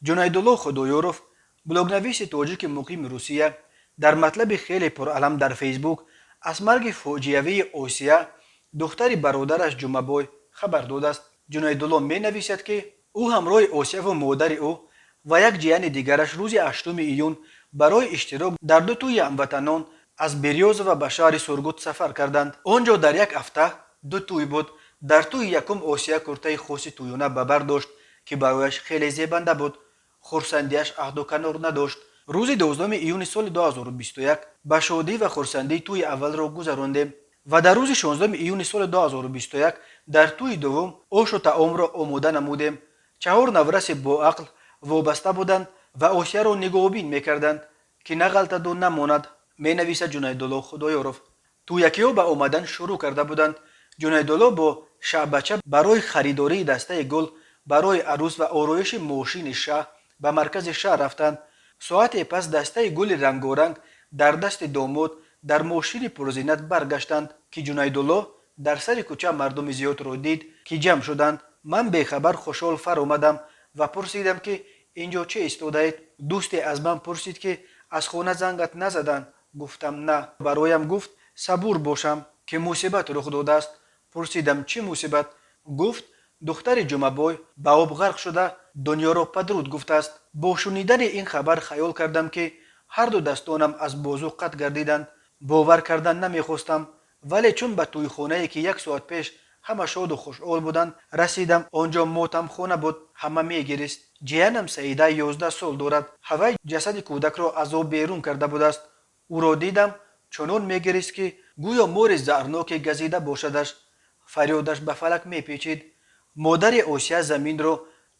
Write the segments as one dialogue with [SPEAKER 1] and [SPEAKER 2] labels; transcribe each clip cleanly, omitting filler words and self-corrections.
[SPEAKER 1] Ҷунайдулло Худоёров, блогнависи тоҷики муқими Русия, дар матлаби хеле пуралам дар Фейсбук аз марги фоҷиавии Осия, духтари бародараш Ҷумъабой, хабар додааст. Ҷунайдулло менависад, ки ӯ ҳамроҳи Осияву модари ӯ ва як ҷияни дигараш рӯзи 8 июн барои иштирок дар ду тӯи ҳамватанон аз Берёзово ба шаҳри Сургут сафар карданд. Он ҷо дар як ҳафта ду тӯй буд. Дар тӯи якум Осия куртаи хоси тӯёна ба бар дошт, ки барояш хеле зебанда буд. Хурсандиаш аҳду канор надошт. Рӯзи 12 июни соли 2021 ба шодӣ ва хурсандӣ тӯи аввалро гузарондем ва дар рӯзи 16 июни соли 2021 дар тӯи дуввум ошу таомро омода намудем. Чаҳор навраси боақл вобаста буданд ва Осияро нигоҳубин мекарданд, ки нағалтаду намонад, менависад Ҷунайдулло Худоёров. Тӯякиҳо ба омадан шурӯъ карда буданд. Ҷунайдулло бо Шаъбача барои харидории дастаи гул барои арӯс ва ороиши мошини шаҳ ба маркази шаҳр рафтанд. Соате пас дастаи гули рангоранг дар дасти домод дар мошини пурзинат баргаштанд, ки Ҷунайдулло дар сари кӯча мардуми зиёдро дид, ки ҷамъ шуданд. Ман бехабар хушҳол фаромадам ва пурсидам, ки ин ҷо чӣ истодаед? Дӯсте аз ман пурсид, ки аз хона зангат назаданд? Гуфтам, на. Бароям гуфт, сабур бошам, ки мусибат рух додааст. Пурсидам, чӣ мусибат? Гуфт, духтари Ҷумъабой ба об ғарқ шуда, дунёро падруд гуфтааст. Бо шунидани ин хабар хаёл кардам, ки ҳарду дастонам аз бозу қатъ гардиданд. Бовар кардан намехостам, вале чун ба тӯйхонае, ки як соат пеш ҳама шоду хушҳол буданд, расидам, он ҷо мотамхона буд, ҳама мегирист. Ҷиянам Саида 11 сол дорад. Ҳавай ҷасади кӯдакро аз об берун карда будааст. Ӯро дидам, чунон мегирист, ки гӯё мори заҳрноке газида бошадаш. Фарёдаш ба фалак мепечид. Модари Осия заминро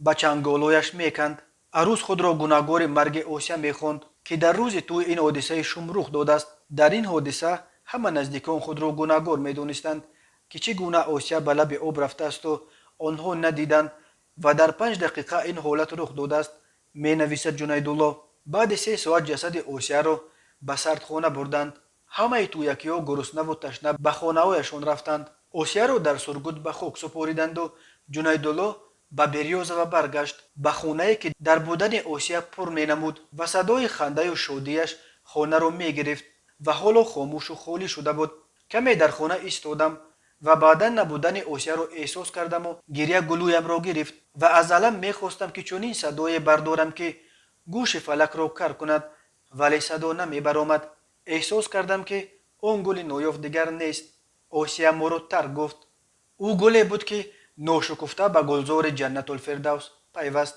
[SPEAKER 1] ба чанголояш меканд. Арӯс худро гунаҳгори марги Осия мехонд, ки дар рӯзи тӯй ин ҳодисаи шум рух додааст. Дар ин ҳодиса ҳама наздикон худро гунаҳгор медонистанд, ки чӣ гуна Осия ба лаби об рафтаасту онҳо надиданд ва дар 5 дақиқа ин ҳолат рух додааст, менависад Ҷунайдулло. Баъди 3 соат ҷасади Осияро ба сардхона бурданд. Ҳамаи тӯякиҳо гуруснаву ташна ба хонаҳояшон рафтанд. Осияро дар Сургут ба хок супориданду Ҷунайдулло ба Берёзова баргашт, ба хонае, ки дар будани Осия пур менамуд ва садои хандаю шодияш хонаро мегирифт ва ҳоло хомӯшу холӣ шуда буд. Каме дар хона истодам ва баъдан набудани Осияро эҳсос кардаму гирья гулӯямро гирифт ва аз алам мехостам, ки чунин садое бардорам, ки гӯши фалакро кар кунад, вале садо намебаромад. Эҳсос кардам, ки он гули ноёфт дигар нест. Осия моро тарк гуфт. Ӯ гуле буд, ки ношукуфта ба гулзори Ҷаннатулфирдавс пайваст.